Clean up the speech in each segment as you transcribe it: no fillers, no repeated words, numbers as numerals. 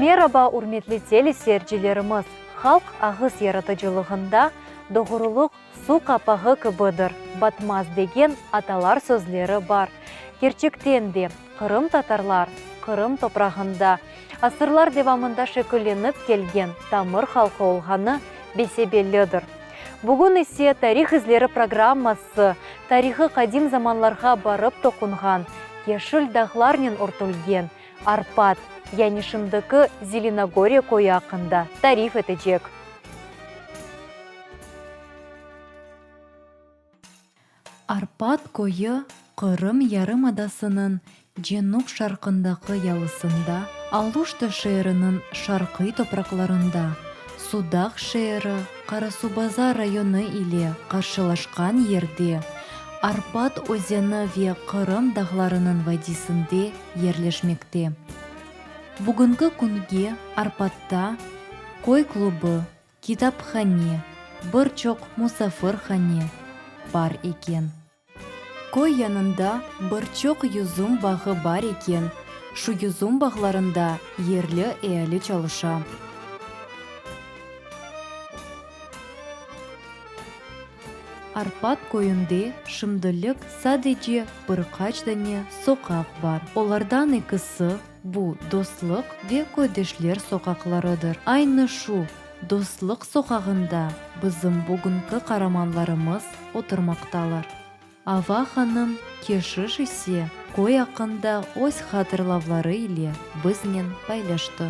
Meraba, ürmetli teleseyircilerimiz! Halq ağız yaratıcılığında doğrulıq suv qapağı kibidir, batmaz degen atalar sözleri bar. Kerçekten de, qırımtatarlar Qırım toprağında asırlar devamında şekillenip kelgen tamır halqı olğanı bese-bellidir. Bugün ise Tarih izleri programması tarihı qadim zamanlarğa barıp toqunğan, yeşil dağlarnen örtülgen Arpat, yani şimdiki Zelenogorye köyü aqqında tarif etecek. Arpat köyü Qırım yarımadasınıñ cenüp-şarqındaki yalısında, Aluşta şeeriniñ şarqiy topraqlarında, Sudaq şeeri Qarasuvbazar rayonı ile qarşılaşqan yerde, Arpat özeni ve Qırım dağlarınıñ vadiysinde yerleşmekte. Bugünki künge Arpatta köy klubı, Kitaphane, bir çoq musafirhane bar eken. Köy yanında bir çoq yüzüm bağı bar eken, şu yüzüm bağlarında yerli eali çalışa. Arpat köyünde şimdilik sadece bir qaç dane soqaq bar, olardan ekisi, Bu, Dostluq ve Köydeşler soqaqlarıdır. Aynı şu Dostluq soqağında bizim bugünki qaramanlarımız oturmaqtalar. Ava hanım Keşiş ise köy aqqında öz hatırlavları ile biznen paylaştı.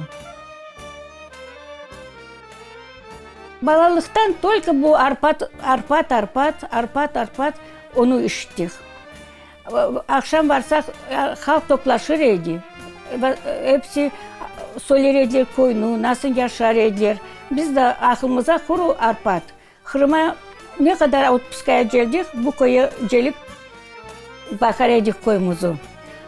Balalıqtan tolko bu Arpat, Arpat, Arpat, Arpat, Arpat, onı işittik. Aqşam barsaq, halq toplaşır edi. Episi söyler ediler köyni, nasıl yaşar ediler. Biz de aqılımıza quru Arpat. Qırıma ne qadar otpuskaya celdik, bu köye celip baqar edik köyümüzü.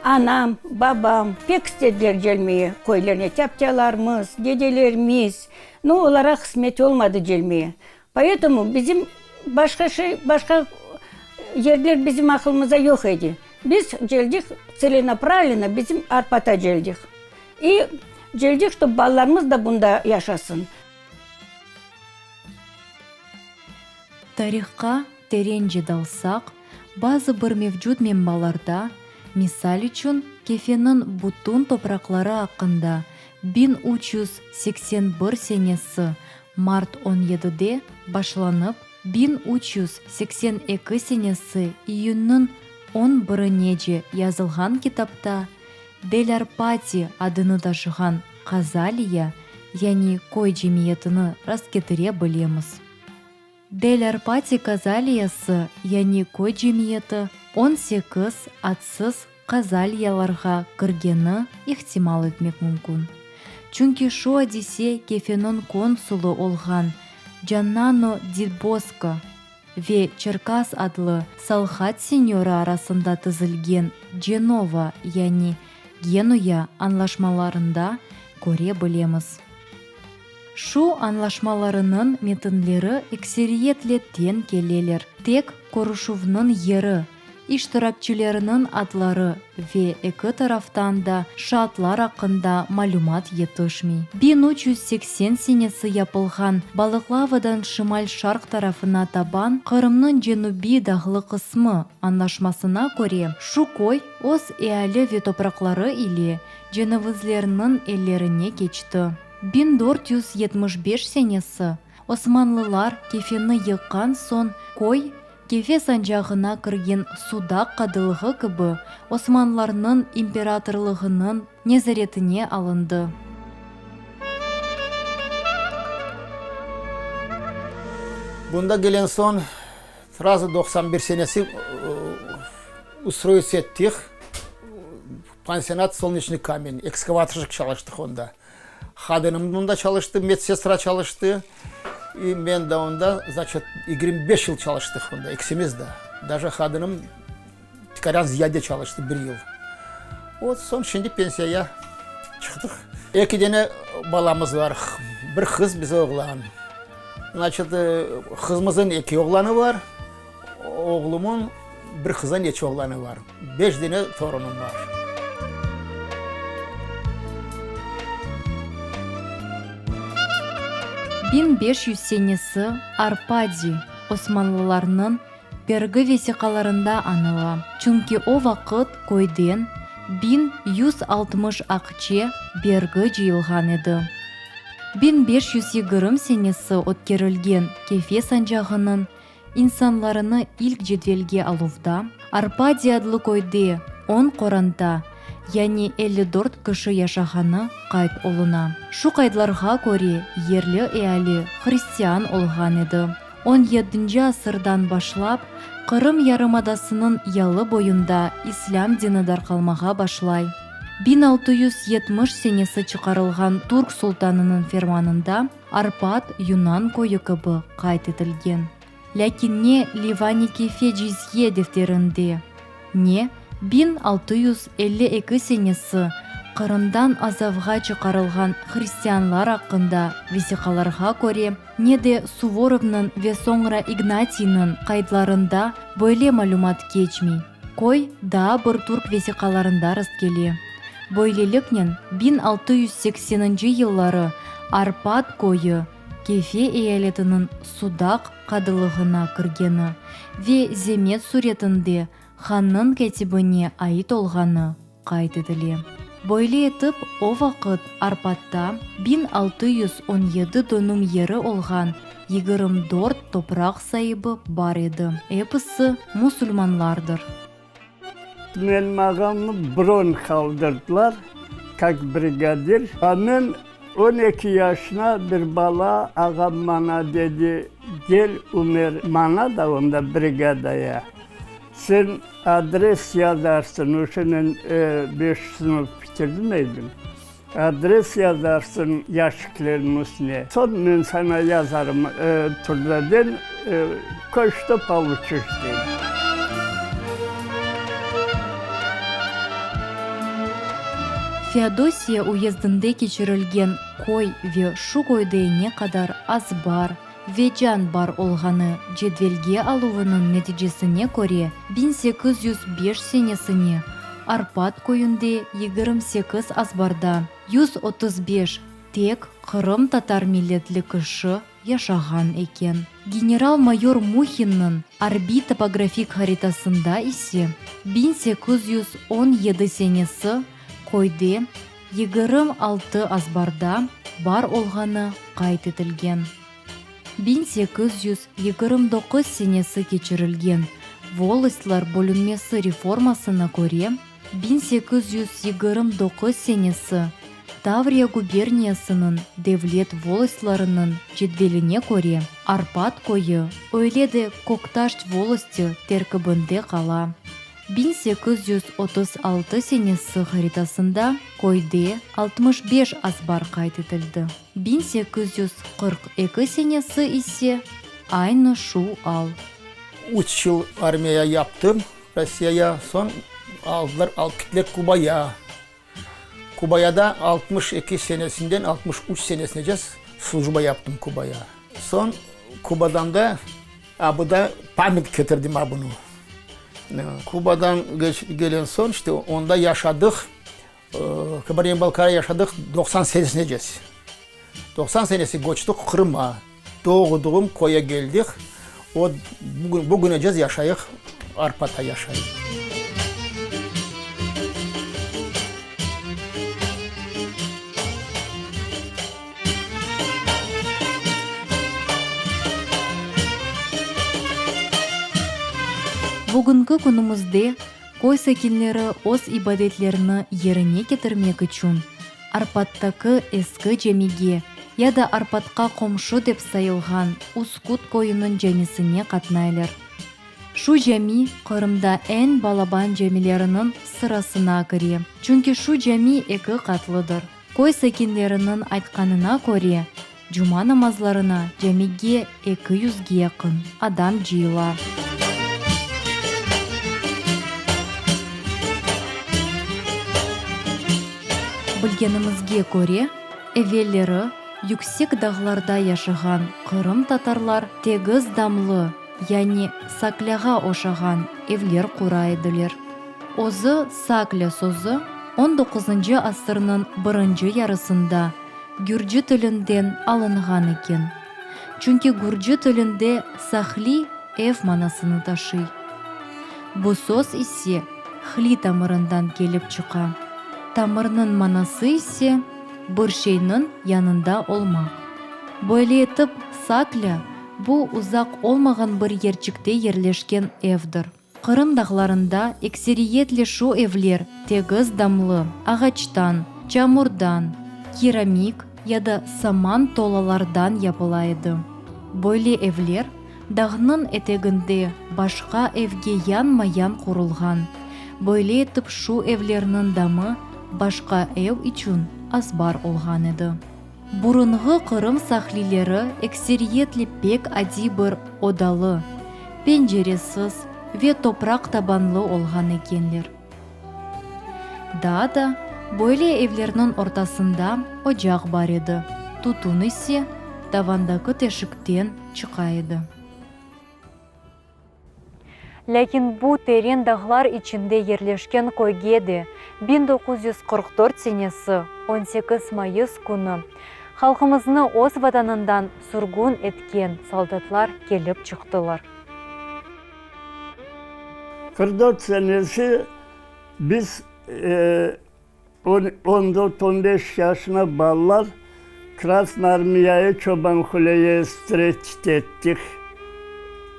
Anam, babam pek istediler celmeye köylerine, tâptâlarımız, dedelerimiz. No, olara qısmet olmadı celmeye. Poetomu bizim başqa şey, başqa yerler bizim aqılımızda yoq edi. Biz celdik tselenapravlennâ bizim Arpata celdik. İ celdik, ştob balalarımız da bunda yaşasın. Tarihqa terence dalsaq, bazı bir mevcut menbalarda, misal içün, Kefeniñ bütün topraqları aqqında 1381 senesi mart on yedide başlanıp, 1382 senesi iyünniñ on birinece yazılğan kitapta Del Arpati adını taşığan Qazaliya, yani köy cemiyetini rastketire bilemiz. Del Arpati Kazaliyası, yani köy cemiyeti on sekiz adsız Qazaliyalarğa kirgeni ihtimal etmek mümkün. Çünki şu adise Kefeniñ konsulı olğan Cannano di Bosko ve Çerkas adlı Salhat senörı arasında tizilgen Cenova, yani Genuya añlaşmalarında köre bilemiz. Şu añlaşmalarınıñ metinleri ekseriyetle teñ keleler, tek körüşüvniñ yeri, iştirakçileriniñ adları ve eki taraftan da şaatlar aqqında malümat yetişmey. 1380 senesi yapılğan Balıqlavadan şimal-şarq tarafına taban Qırımnıñ cenübiy dağlı qısmı añlaşmasına köre, şu köy öz eali ve topraqları ile cenevizlerniñ ellerine keçti. 1475 senesi Osmanlılar Kefeni yıqqan soñ köy Kefe sancağına kirgen Sudaq qadılığı kibi Osmanlılarnıñ imperatorlığınıñ nezaretine alındı. Bunda kelen soñ, srazu 91 senesi ustroitsya ettik, pansionat Solneçnıy kamen, ekskavatorşik çalıştıq onda. Hadınım bunda çalıştı, medsestra çalıştı. İ men de onda, znaçit, 25 yıl çalıştıq bunda, ekisimiz de. Daje hadınım tikaran ziyade çalıştı, bir yıl. Ot, soñ şimdi pensiyaya çıqtıq. Eki dene balamız var, bir qız, bir oğlan. Znaçit, qızımızın eki oğlanı var, oğlumın bir qızdan eki oğlanı var. Beş dene torunım bar. 1500 senesi Arpadi osmanlılarnıñ bergi vesiqalarında añıla, çünki o vaqıt köyden 1160 aqçe bergi cıyılğan edi. 1520 senesi ötkerilgen Kefe sancağınıñ İnsanlarını ilk cedvelge aluvda Arpadi adlı köyde on qoranta, yani 54 kişi yaşağanı qayd oluna. Şu qaydlarğa köre, yerli eali hristian olğan edi. On yedinci asırdan başlap Qırım yarımadasınıñ yalı boyunda islâm dini darqalmağa başlay. 1670 senesi çıqarılğan türk sultanınıñ fermanında Arpat yunan köyü kibi qayd etilgen. Lâkin ne Livani-Kefe cizye defterinde, ne 1652 senesi Qırımdan Azavğa çıqarılğan hristianlar aqqında vesiqalarğa köre, ne de Suvorovnıñ ve soñra İgnatiyniñ qaydlarında böyle malümat keçmey. Köy daa bir türk vesiqalarında rastkele. Böyleliknen, 1680-nci yılları Arpat köyü Kefe eyaletiniñ Sudaq qadılığına kirgeni ve zemet süretinde hannıñ kâtibine ait olğanı qayd etile. Böyle etip, o vaqıt Arpatta 1617 dönüm yeri olğan 24 topraq saibi bar edi, episi musulmanlardır. Menim ağamnı bron qaldırdılar, kak brigadir. A men 12 yaşına bir bala, ağam maña dedi, Gel, Ümer, maña da onda brigadaya. Sen adres yazarsıñ, o'şa men beş sınıf bitirdim edim. Adres yazarsıñ yaşiklerniñ üstüne. Soñ men saña yazarım turdaden, koy-çto poluçiş, dedi. Feodosiya uyezdinde keçirilgen köy ve şu köyde ne qadar azbar ve can bar olğanı cedvelge aluvınıñ neticesine köre 1805 senesine Arpat köyünde 28 azbarda 135 tek qırımtatar milletli kişi yaşağan eken. General-mayor Muhinniñ arbiy topografik haritasında ise 1817 senesi köyde 26 azbarda bar olğanı qayd etilgen. 1829 senesi keçirilgen volostlar bölünmesi reformasına köre, 1829 senesi Tavriya guberniyasınıñ devlet volostlarınıñ cedveline köre, Arpat köyü öyle de Köktaş volostı terkibinde qala. 1836 senesi haritasında köyde 65 azbar qayd etildi, 1842 senesi ise aynı şu al. Üç yıl armiya yaptım Rossiyaya, soñ aldılar, alıp kettiler Kubaya. Kubayada 62 senesinden 63 senesinece slujba yaptım Kubaya. Soñ Kubadan da a bu da pamять ketirdim a bunı. Kubadan gelen soñ işte onda yaşadıq, Kabardino-Balkariya yaşadıq 90 senesinece. 90 senesi köçtik Qırımğa, doğduğım köye keldik, o bugünece yaşayıq, Arpata yaşayıq. Bugünki künümizde köy sakinleri öz ibadetlerini yerine ketirmek içün Arpattaki eski camige ya da Arpatqa qomşu dep sayılğan Uskut köyüniñ camisine qatnaylar. Şu cami Qırımda eñ balaban camileriniñ sırasına kire, çünki şu cami eki qatlıdır. Köy sakinleriniñ aytqanına köre, cuma namazlarına camige eki yüzge yaqın adam cıyıla. Bilgenimizge köre, evelleri yüksek dağlarda yaşağan qırımtatarlar tegiz damlı, yani saklâğa oşağan evler qura ediler. Özü saklâ sözü on doquzıncı asırnıñ birinci yarısında gürci tilinden alınğan eken. Çünki gürci tilinde sahli ev manasını taşıy. Bu söz ise hli tamırından kelip çıqa. Tamırnıñ manası ise bir şeyniñ yanında olmaq. Böyle etip, Saklâ, bu uzaq olmağan bir yerçikte yerleşken evdir. Qırım dağlarında ekseriyetle şu evler tegiz damlı, ağaçtan, çamurdan, keramik ya da saman tolalardan yapıla edi. Böyle evler dağnıñ eteginde başqa evge yanma-yan qurulğan. Böyle etip şu evlerniñ damı başqa ev içün azbar olğan edi. Burunğı Qırım sahlileri ekseriyetle pek adiy bir odalı, penceresiz ve topraq tabanlı olğan ekenler. Daa da böyle evlerniñ ortasında ocaq bar edi, tütün ise tavandaki teşikten çıqa edi. Lâkin bu teren dağlar içinde yerleşken köyge de 1944 senesi 18 mayıs künü halqımıznı öz Vatanından sürgün etken soldatlar kelip çıqtılar. 44 senesi biz On dört, on beş yaşına balalar Krasnoarmiyayı Çobanhuleye vstreçit ettik.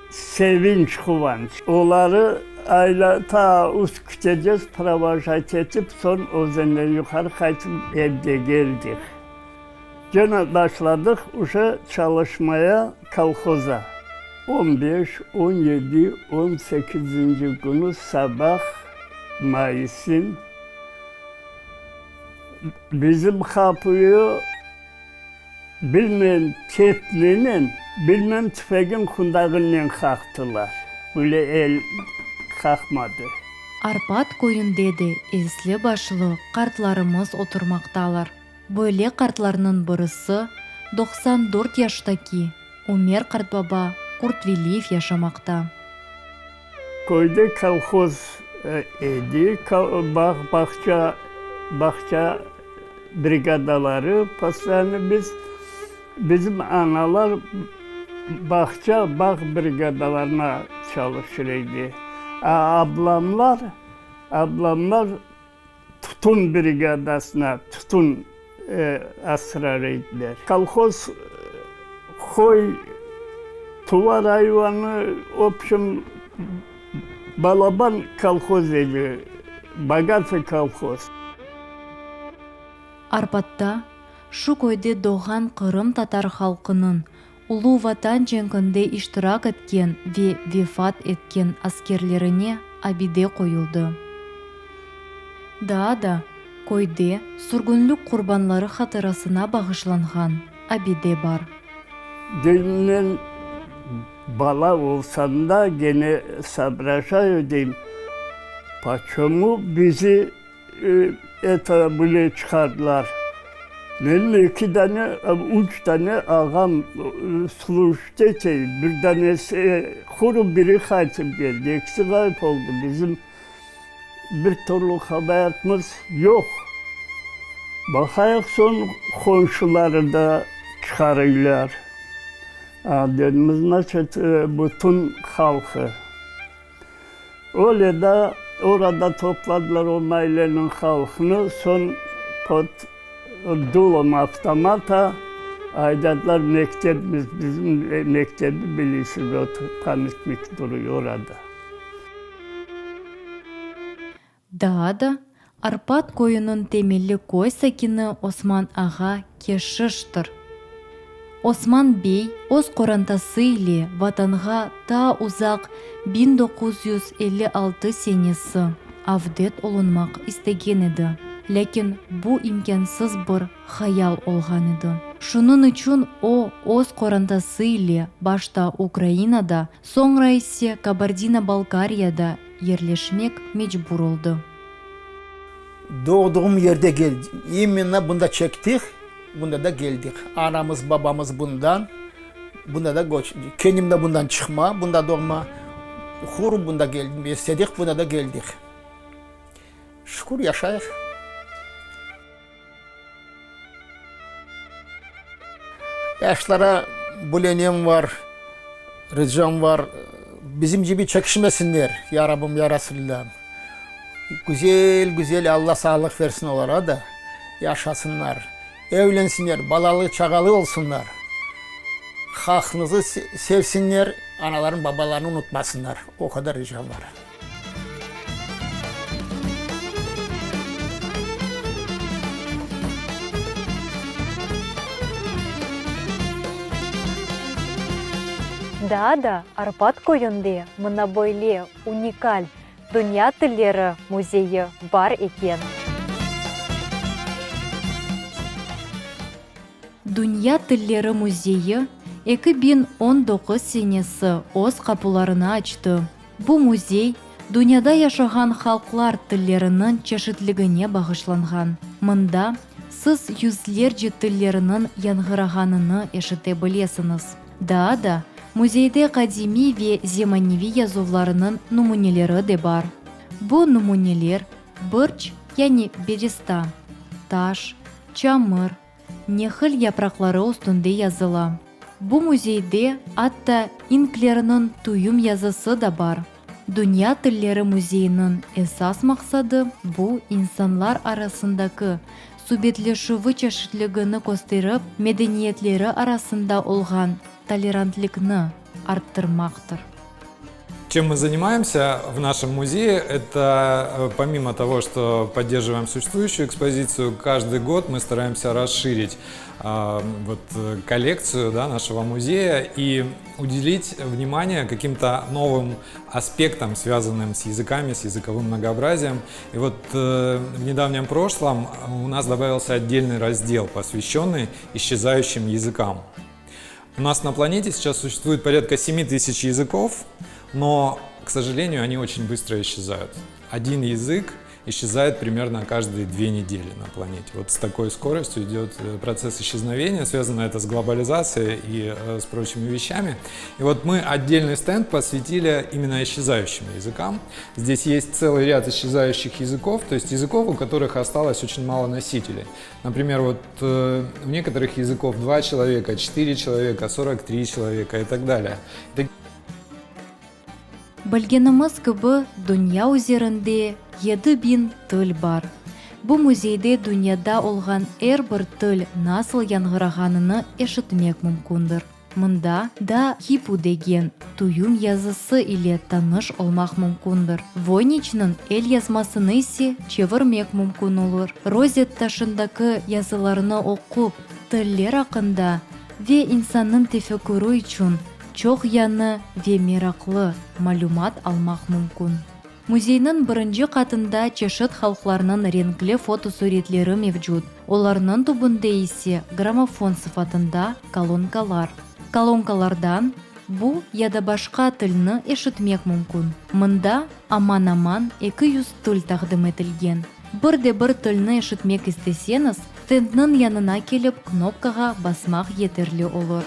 Sevinç, quvanç. Oları ayla ta üst kütecez provojat etip, soñ özenden yuqarı qaytıp evge geldik. Gene başladıq uje çalışmaya kolhoza. On beş, on yedi, on sekizinci künü sabah mayısın bizim qapıyı bilmem ketnenen, bilmem tüfegin qundağınen qaqtılar. Böyle el qaqmadı. Arpat köyünde de esli-başlı qartlarımız oturmaqtalar. Böyle qartlarnıñ birisi, 94 yaştaki Ümer qartbaba Qurtveliyev yaşamaqta. Köyde kolhoz edi, bağ, bağça, bağça brigadaları postoyanno biz, bizim analar bağça, bağ brigadalarına çalışır edi. A ablamlar, ablamlar Tütün brigadasına tütün asrar ediler. Kolhoz qoy, tuvar ayvanı, obşem, balaban kolhoz edi, bogatый kolhoz. Arpatta, şu köyde doğğan qırımtatar halqınıñ Ulu Vatan cenkinde iştirak etken ve vefat etken askerlerine abide qoyuldı. Daa da köyde sürgünlik qurbanları hatırasına bağışlanğan abide bar. Deyim, men bala olsam da, gene sobrajayu, deyim, poçemu bizi Eto, böyle çıqardılar. Menim eki dane, üç dane ağam slujit ete, bir danesi quru biri qaytıp keldi, ekisi ğayıp oldı. Bizim bir türlü qabaatımız yoq. Baqayıq, soñ qonşuları da çıqarıylar. A, dedim, znaçit, bütün halqı. Öyle da orada topladılar o mayleniñ halqını, soñ pod dulom avtomata aydadılar mektebimiz, bizim mektebi bilisiz, o pamyatnik duruy orada. Daa da Arpat köyüniñ temelli köy sakini Osman ağa keşiştir. Osman bey öz qorantası ile Vatanğa ta uzaq 1956 senesi avdet olunmaq istegen edi, lâkin bu imkânsız bir hayal olğan edi. Şunıñ içün o, öz qorantası ile başta Ukrainada, soñra ise Kabardino-Balkariyada yerleşmek mecbur oldı. Doğduğım yerde gel, imенно bunda çektik, bunda da geldik. Anamız, babamız bundan, bunda da göç, kendim de bundan çıqma, bunda doğma, hur bunda geldim, istedik, bunda da geldik. Şükür, yaşayıq. Yaşlara. Bülenem var, ricam var, bizim kibi çekişmesinler, ya Rabbim, ya Rasulillam. Güzel-güzel Alla sağlıq versin olara da, yaşasınlar, evlensinler, balalı-çağalı olsunlar, halqımızı sevsinler, analarını, babalarını unutmasınlar. O qadar ricam var. Daa da Arpat köyünde mına böyle unikal Dünya tilleri müzeyi bar eken. Dünya tilleri müzeyi 2019 senesi öz qapularını açtı. Bu müzey, dünyada yaşağan halqlar tilleriniñ çeşitligine bağışlanğan. Mında siz yüzlerce tilleriniñ yañğırağanını eşite bilesiñiz. Daa da, müzeyde qadimiy ve zemaneviy yazuvlarınıñ nümüneleri de bar. Bu nümüneler birç, yani beresta, taş, çamır, Nehil yapraqları üstünde yazıla. Bu müzeyde atta inklerniñ tüyüm yazısı da bar. Dünya tilleri müzeyiniñ esas maqsadı, bu insanlar arasındaki subetleşüvi çeşitligini kösterip, medeniyetleri arasında olğan tolerantlikni arttırmaqtır. Чем мы занимаемся в нашем музее, это э, помимо того, что поддерживаем существующую экспозицию, каждый год мы стараемся расширить э, вот, э, коллекцию да, нашего музея и уделить внимание каким-то новым аспектам, связанным с языками, с языковым многообразием. И вот э, в недавнем прошлом у нас добавился отдельный раздел, посвященный исчезающим языкам. У нас на планете сейчас существует порядка 7 тысяч языков, но, к сожалению, они очень быстро исчезают. Один язык исчезает примерно каждые две недели на планете. Вот с такой скоростью идет э, процесс исчезновения, связано это с глобализацией и э, с прочими вещами. И вот мы отдельный стенд посвятили именно исчезающим языкам. Здесь есть целый ряд исчезающих языков, то есть языков, у которых осталось очень мало носителей. Например, вот э, у некоторых языков 2 человека, 4 человека, 43 человека и так далее. Bilgenimiz kibi, dünya üzerinde 7000 til bar. Bu müzeyde dünyada olğan er bir til nasıl yañğırağanını eşitmek mümkündir. Mında da Hipu degen tüyüm yazısı ile tanış olmaq mümkündir. Voyniçniñ elyazmasını ise çevirmek mümkün olur. Rozet taşındaki yazılarnı oqup, tiller aqqında ve insannıñ tefekkürü içün çoq yañı ve meraqlı malümat almaq mümkün. Müzeyniñ birinci qatında çeşit halqlarnıñ renkli fotosuretleri mevcut, olarnıñ tübünde ise gramofon sıfatında kolonkalar. Kolonkalardan bu ya da başqa tilni eşitmek mümkün. Mında aman-aman 200 til taqdim etilgen. Bir de bir tilni eşitmek isteseñiz, stendniñ yanına kelip knopkağa basmaq yeterli olur.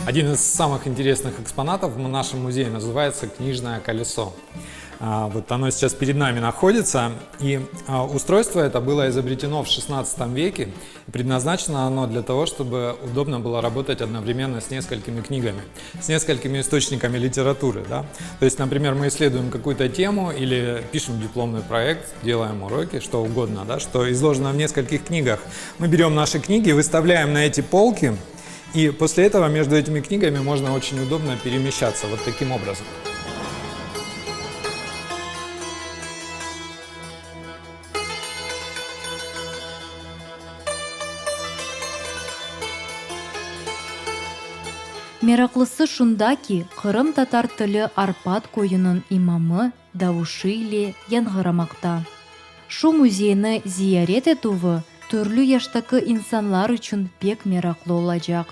Один из самых интересных экспонатов в нашем музее называется «Книжное колесо». А, вот оно сейчас перед нами находится. И а, устройство это было изобретено в 16 веке. Предназначено оно для того, чтобы удобно было работать одновременно с несколькими книгами, с несколькими источниками литературы. Да? То есть, например, мы исследуем какую-то тему или пишем дипломный проект, делаем уроки, что угодно, да, что изложено в нескольких книгах. Мы берем наши книги, выставляем на эти полки, и после этого между этими книгами можно очень удобно перемещаться вот таким образом. Meraqlısı şunda ki, qırımtatar tili Arpat köyüniñ imamı davuşı ile yañğıramaqta. Şu müzeyni ziyaret etüvi türlü yaştaki insanlar içün pek meraqlı olacaq.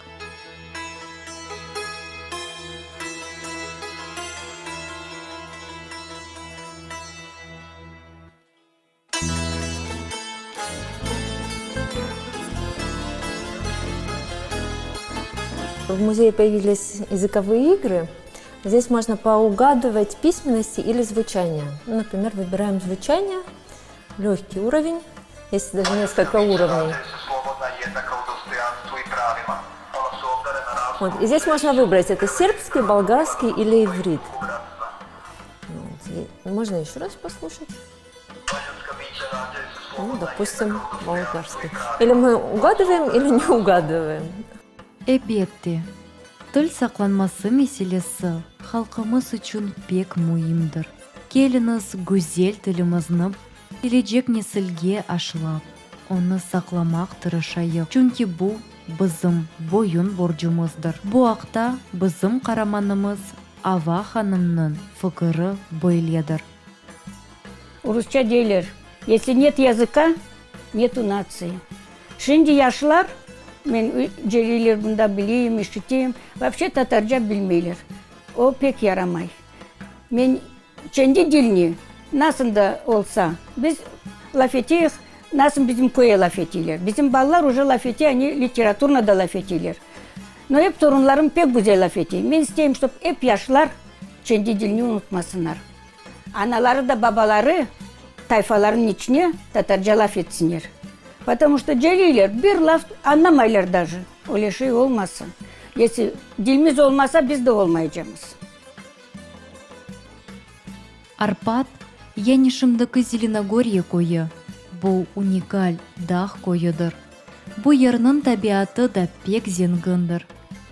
В музее появились языковые игры. Здесь можно поугадывать письменности или звучание. Например, выбираем звучание, легкий уровень, есть даже несколько уровней. Вот. И здесь можно выбрать, это сербский, болгарский или иврит. Вот. Можно еще раз послушать. Ну, допустим, болгарский. Или мы угадываем, или не угадываем. Elbette, til saqlanması meselesi halqımız içün pek müimdir. Keliñiz güzel tilimizni kelecek nesilge aşılap, onı saqlamaq tırışayıq, çünki bu bizim boyun borcumızdır. Bu aqta bizim qaramanımız Ava hanımnıñ fikiri böyledir. Rusça deyler, Esli net yazıka, netu natsii. Şimdi yaşlar, men celiyler bunda bileyim, işiteyim, vapşe tatarca bilmeyler. O pek yaramay. Men kendi dilni, nasıl da olsa, biz laf eteyik, nasıl bizim köye laf eteyler. Bizim balalar uje laf ete, oni literaturno da laf eteyler. No ep torunlarım pek güzel laf etey. Men isteyim, ştob ep yaşlar kendi dilni unutmasınlar. Anaları da babaları tayfalarnıñ içine tatarca laf etsinler. Potomu çto celiyler, bir laf añlamaylar daje. Öyle şey olmasın. Esli dilimiz olmasa, biz de olmaycamız. Arpat, yani şimdiki Zelenogorye köyü, bu unikal dağ köyüdir. Bu yerniñ tabiatı da pek zengindir.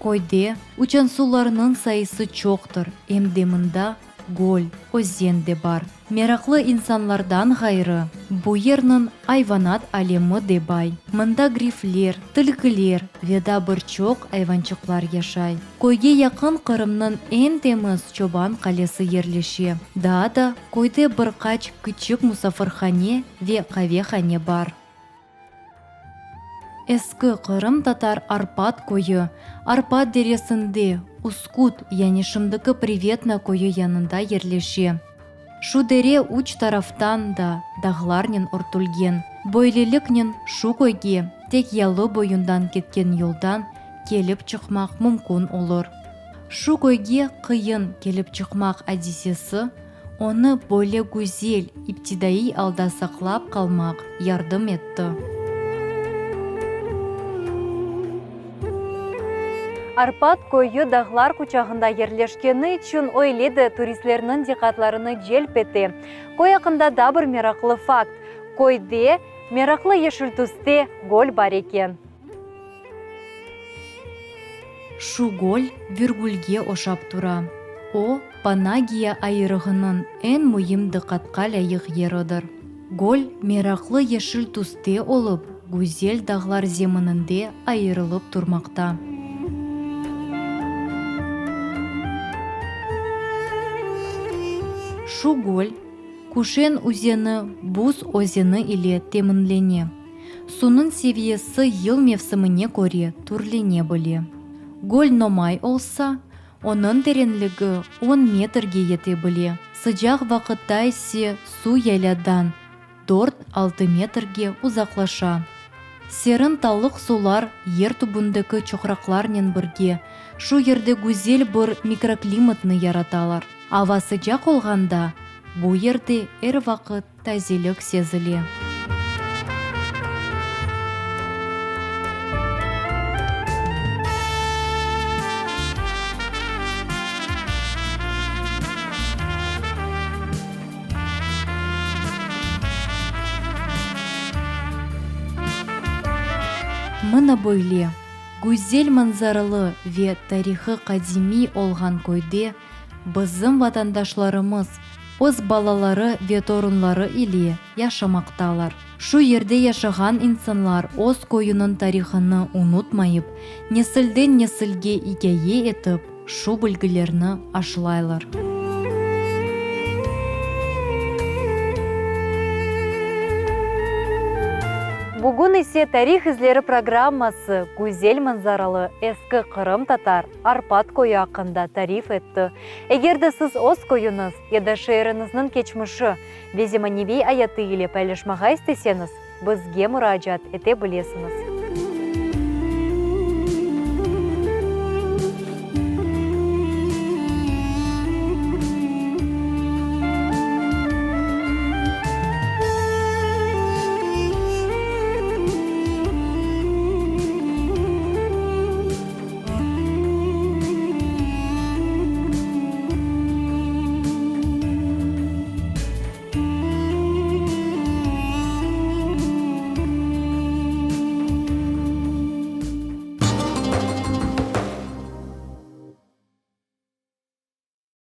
Köyde uçansularnıñ sayısı çoqtır, em de mında göl, özen de bar. Meraqlı insanlardan ğayrı, bu yerniñ ayvanat alemi de bay. Mında grifler, tilkiler ve daa bir çoq ayvançıqlar yaşay. Köyge yaqın Qırımnıñ eñ temiz çoban qalesi yerleşe. Daa da köyde bir qaç kiçik musafirhane ve qavehane bar. Eski qırımtatar Arpat köyü, Arpat deresinde, Uskut, yani şimdiki Privetna köyü yanında yerleşe. Şu dere üç taraftan da dağlarnen örtülgen. Böyleliknen şu köyge tek yalı boyundan ketken yoldan kelip çıqmaq mümkün olur. Şu köyge qıyın kelip çıqmaq adisesi, Onı böyle güzel iptidaiy alda saqlap qalmaq yardım etti. Arpat köyü dağlar quçağında yerleşkeni içün öyle de turistlerniñ diqqatlarını celp ete. Köy aqqında daa bir meraqlı fakt, köyde meraqlı yeşil tüste göl bar eken. Şu göl virgülge oşap tura. O, Panagiya ayırığınıñ eñ müim diqqatqa lâyıq yeridir. Göl meraqlı yeşil tüste olıp, güzel dağlar zemininde ayırılıp turmaqta. Şu göl Küşen özeni Buz özeni ile teminlene. Suvnıñ seviyesi yıl mevsimine köre türlene bile. Göl nomay olsa, onıñ terenligi on metrge yete bile, sıcaq vaqıtta ise suv yayladan dört-altı metrge uzaqlaşa. Serin tallıq suvlar yer tübündeki çoqraqlarnen birge şu yerde güzel bir mikroklimatnı yaratalar. Ava sıcaq olğanda, bu yerde er vaqıt Tazelik sezile. Mına böyle, güzel manzaralı ve tarihı qadimiy olğan köyde bizim vatandaşlarımız öz balaları ve torunları ile yaşamaqtalar. Şu yerde yaşağan insanlar öz köyüniñ tarihını unutmayıp, nesilden nesilge ikâye etip, şu bilgilerni aşılaylar. Bugün ise Tarih izleri programması güzel manzaralı eski qırımtatar Arpat köyü aqqında tarif etti. Eger de siz öz köyüñiz ya da şeeriñizniñ keçmişi ve zemaneviy ayatı ile paylaşmağa isteseñiz, bizge muracaat ete bilesiñiz.